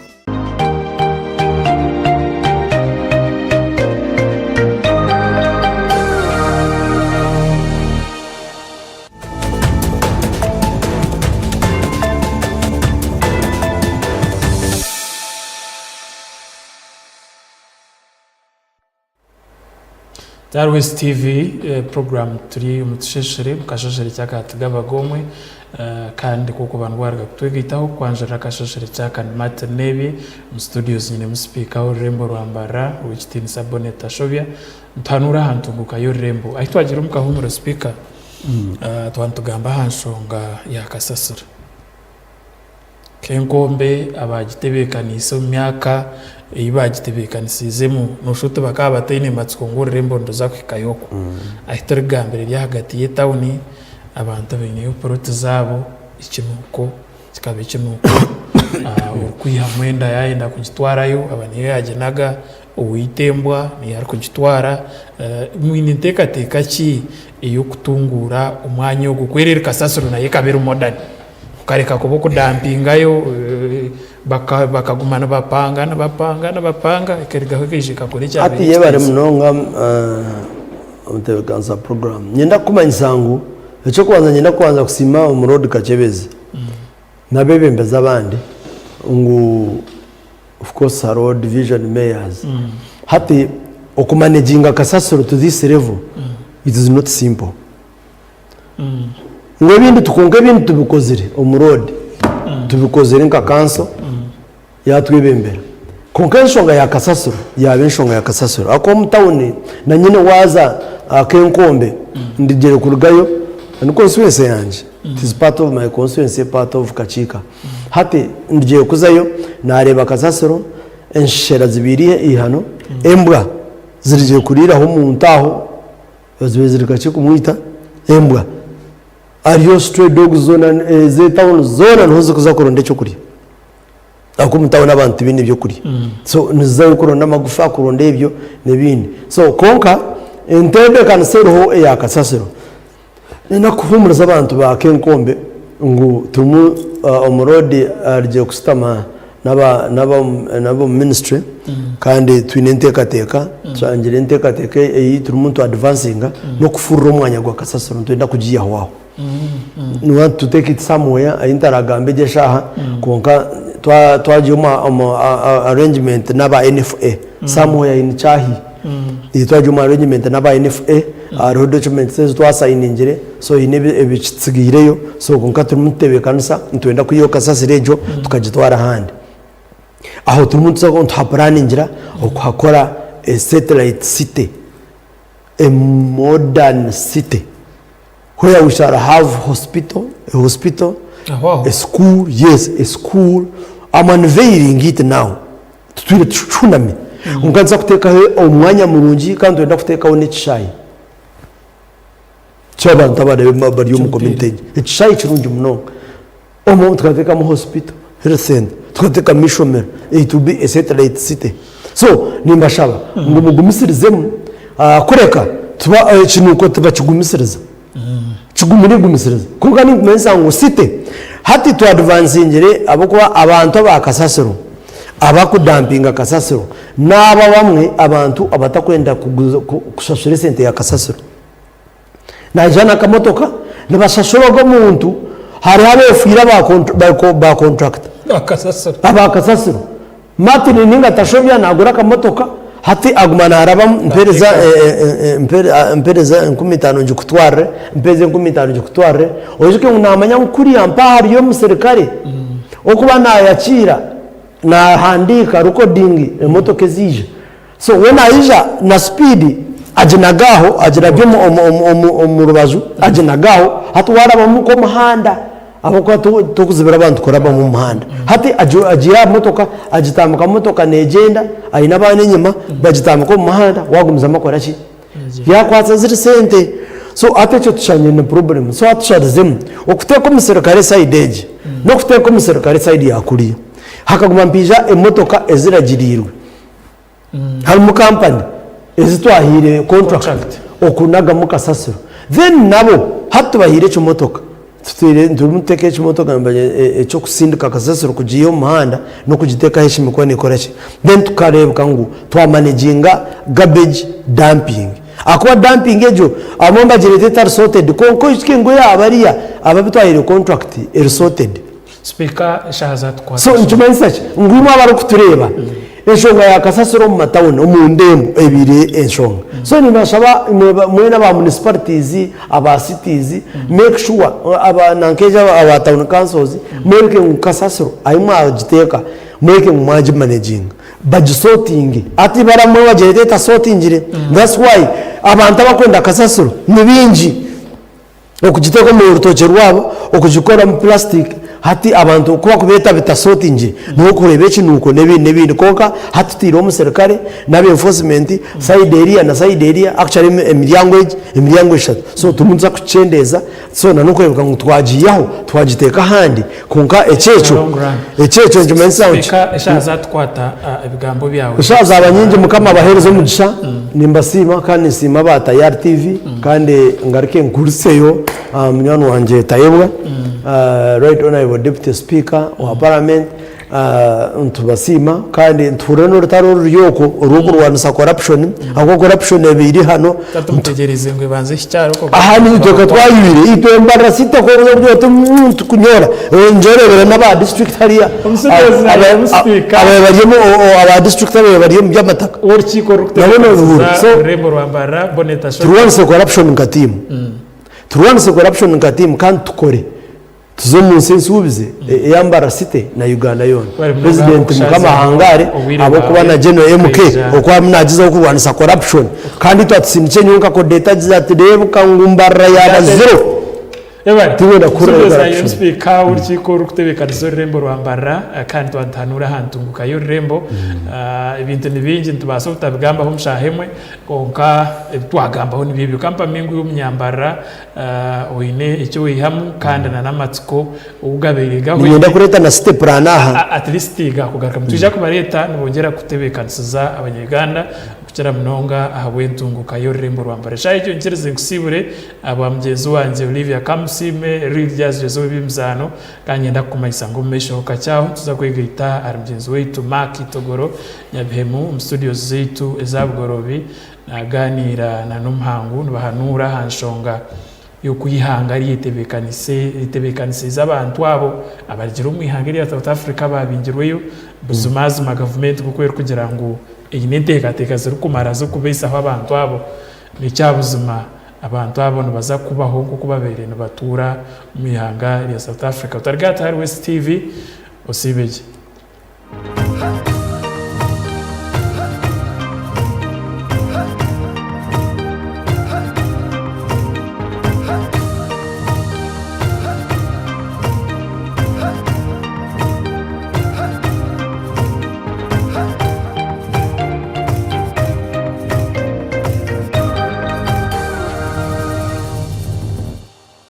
Darwis TV program turi omu tusheshere omu kasheshere ky'akahati g'abagomwe kandi ku orikuba niwaruga kutwegaitaho kwanjurira akasheshere ky'aka ni Martin Nebye omu studios nyinemu sipiika w'orurembo rwa Mbarara Owekitiinisa Bonnet Tashobya nituhanuura aha ntunguka y'orurembo. Ahi twagiire omu kahuumuro sipiika twaba nitugamba aha nshonga ya kasasiro. Nk'enkombe abaagitebeekaniise omu myaka ei baagitebeekanisiizemu, nooshusha oti bakaba bataine matsiko ngu orurembo niruza kuhikayo okwo. Ahu turikugambira eri ahagati y'etawuni, abantu baineyo puroti zaabo, ekinuuko kikaba ekinuuko, orikwihamu enda yaayenda kugitwarayo aba niyo yaaginaga, owaita embwa niyo arikugitwara. Mwine nteekateeka ki ey'okutunguura omwanya ogwo kwereere kasasiro nayo ekaba eri modern? Okareka kuba okudampingayo Bakaguma nibapanga nibapanga nibapanga ekarugaho ekaija ekakora Hati ekyabaire yebare ekitiinisa. munonga omutebeekanisa wa puroguraamu. Niinyenda kukumanyisa ngu eky'okubanza niinyenda kubanza kusiima Omuroodi Kakyebezi n'abeebembezi abandi ngu of course hariho division mayors. Hati okumaneginga kasasiro to this level it is not simple. Ngu ebindi kwonka ebindi tubikozire omu road, tubikozire nka kanso yatwebembera. Kwonka enshonga ya kasasiro yaaba enshonga ya kasasiro ahakuba omu tawuni na nyine waaza Akenkombe ndigire kurugayo ni constituency yangye, it is part of my constituency, part of Kakiika. Hati ndigire kuzayo nareeba kasasiro, enshera zibaire eihano, embwa zirigire kuriiraho omuntu aho. Zibaire ziri kakye kumwita embwa. Hariyo stray dogs zoona eze town zoona niho zirikuza kuronda ekyokurya. Ahakuba omu town abantu tibaine byokurya. So nizizayo kuronda amagufa, kuronda ebyo n'ebindi. So kwonka entebeekanisa eriho eya kasasiro, niinyenda kuhuumuriza abantu ba Kenkombe ngu turimu omu road arugire kushutama n'ab'omu minisitule kandi twine enteekateeka, tushangire enteekateeka ei turimu nitu adivansinga n'okufurura omwanya gwa kasasiro nitwenda kugiihaho aho. We want to take it somewhere ahi ntaragambe gye eshaaha kwonka twagiha omu arrangement n'aba NFA somewhere in Kyahi. Twagiha omu arrangement n'aba NFA hariho documents ezi twasayiningire so haine ebikitsigaireyo so kwonka turimu nitutebeekanisa nitwenda kwihaho kasasiro egyo tukagitwara ahandi. Aho turimu nituza nituhapuraningira okuhakora a satellite city, a modern city where we shall have hospital, a hospital, Aho aho. a school, yes a school, I'm unveiling it now. Tutwire tucunami kwonka nituza kuteekaho omwanya murungi kandi nitwenda kuteekaho n'ekishaayi ky'abantu abaraabe bari omu community egyo. Ekishaayi kirungi munonga. Omwo tukateekamu hospital, health centre, tukateekamu eishomero, it will be a satellite city. So nimbashaba ngu mugumisirizemu kureka tuba ekinuuko tibakigumisiriza. Kigumire kugumisiriza. Kwonka ninkumanyisa ngu city hati tu advansingire ahabw'okuba abantu aba kasasiro abakudampinga kasasiro n'abo abamwe abantu abatakwenda kushashura esente ya kasasiro. Naija n'akamotoka nibashashura ogwo omuntu hariho abefiire aba contractor aba kasasiro. Martin ninga tashobya nagura akamotoka hati aguma narabamu mpereza mpereza 5000 ngikutwarire mpereza 5000 ngikutwarire oijuke ngu namanya ngu kuriya mpaha hariyo omuserikare okuba nayakiira nahandiika recording emotoka eziija so we naija na speed aginaga aho agirabya omu rubaju aginaga aho hati warabamu nk'omuhanda Ahabw'okuba tokuzibira abantu kuraba omu muhanda. Hati agiiha aha motoka, agitambika motoka neegyenda, aine abaana enyima, bagitambika omu muhanda, we agumizamu akora ki? Yaakwatsa ziri sente. So hati ekyo tushangire ni problem. So hati tusharizemu okuteeka omuserukare sayidi egi n'okuteeka omuserukare sayidi ya kuriya. Hakaguma nihaija emotoka eziragiriirwe. Harimu kampani ezi twahaire contract okunagamu kasasiro then nabo hati tubahaire ekimotoka tutwire turimu nituteeka ekimotoka eky'okusindika kasasiro kugiiha omu muhanda n'okugiteeka ahu eshemereire kuba neekora ki then tukareebeka ngu twamanaginga garbage dumping ahakuba dumping egyo abamwe nibagireeta etari sorted kwonka oijuke ngu eya bariya abu twahaire contract eri sorted. Sipiika eshaaha zatukwata So kusoma. nikimanyisa ki? Ngu imwe abarikutureeba, enshonga ya kasasiro omu matawuni, omu ndembo ebaire enshonga. So nimbashaba imwe mwena aba municipalities, aba cities, make sure aba nanka egi aba town councils, mworeke ngu kasasiro ahi mwagiteeka, mworeke ngu mwagimanaginga. Bagisotinge. Hati baramwe bagireeta etasotingire. That's why abantu abakwenda kasasiro ni baingi. Okugiteeka omu rutookye rwabo, okugikora omu plastic, hati abantu ku bakubeeta bitasotingire, niho okureeba ekinuuko n'ebindi n'ebindi. Kwonka hati tutaireho omuserukare n'aba enforcement side eriya na side eriya, actually emiryango egi, emiryango eshatu. So turimu nituza kukikyendeeza so na n'okureebeka ngu twagiihaho twagiteeka ahandi. Kwonka ekyekyo, ekyekyo nikimanyisa ngu. Sipiika eshaaha zatukwata ebigambo byawe. Eshaaha zaaba nyingi Mukama abaheereze omugisha. Nimbasiima kandi ninsiima aba Tayari TV kandi ngaruke nkuritseyo munywani wangye Tayebwa, Right Honourable Deputy Speaker wa Parliament. Nitubasiima kandi nituhurira n'orutaro oruri okwo orw'okurwanisa corruption ahabw'okuba corruption ebaire hano. Tumutegyereize ngu ebanze ehikye ahari okwo. Aha niitwe ka twaywire itwe Mbarara City kwonka ogira oti tukunyora njorebera n'aba district hariya ababaire bari omu aba district ababaire bari omu by'amataka W'orukiiko nabo nobihuurira orurikutebeekanisiza so orurembo rwa Mbarara Bonnet Ashok. turwanise corruption nka tiimu turwanise corruption nka tiimu kandi tukore. Tuze omu nsi ensuubize eya Mbarara City na Uganda yoona. Wari munonga President ahabw'okushaza Mukama ahangaare obwire ahabw'okuba bwawe na General MK kwija. oku arimu nagyezaho kurwanisa corruption kandi itwe atusindikye nyowe nka Codeta agize ati rebuka ngu Mbarara yaaba zero. Ebare. Tinkwenda kuhurira Nsuubiza corruption. Sipiika w'orukiiko orurikutebeekanisa orurembo rwa Mbarara kandi twatuhanuura aha ntunguka y'orurembo. Ebintu ni bingi nitubaasa obutabigambaho omu shaaha emwe kwonka ebi twagambaho nibyo ebyo. Kampami ngu omunyambarara Oine eki waihamu kandi na n'amatsiko ogu gabaire Niinyenda gahweire. kureeta na city plan aha. At least gakugarukamu. Nitwija kubareeta nibongyera kutebeekanisiza abanya-Uganda kukira munonga ahabw'entunguuka y'orurembo rwa Mbare. Eshaaha egyo nyikirize nkusiibure ahabwa mugyenzi wangye Olivia Kamusiime, Lydia Zireze ow'eby'emizaano. Kandi niinyenda kukumanyisa ngu omu maisho kakye aho nituza kwegaita ahari mugyenzi waitu Mark Itogoro Nyabihemu omu studios zaitu eza Bugoroobi. Naagaaniira na n'omuhangu nibahanuura aha nshonga y'oku eihanga ryetebeekanisiize abantu abo abarugire omu ihanga erya South Africa abaabingirweyo. Buzimazima gavumenti nk'oku erikugira ngu eine enteekateeka zirikumara z'okubaisaho abantu abo, n'ekyabuzima abantu abo nibaza kubaho nk'oku babaire nibatuura omu ihanga rya South Africa. Otarigaata ahari West TV, osiibe gye.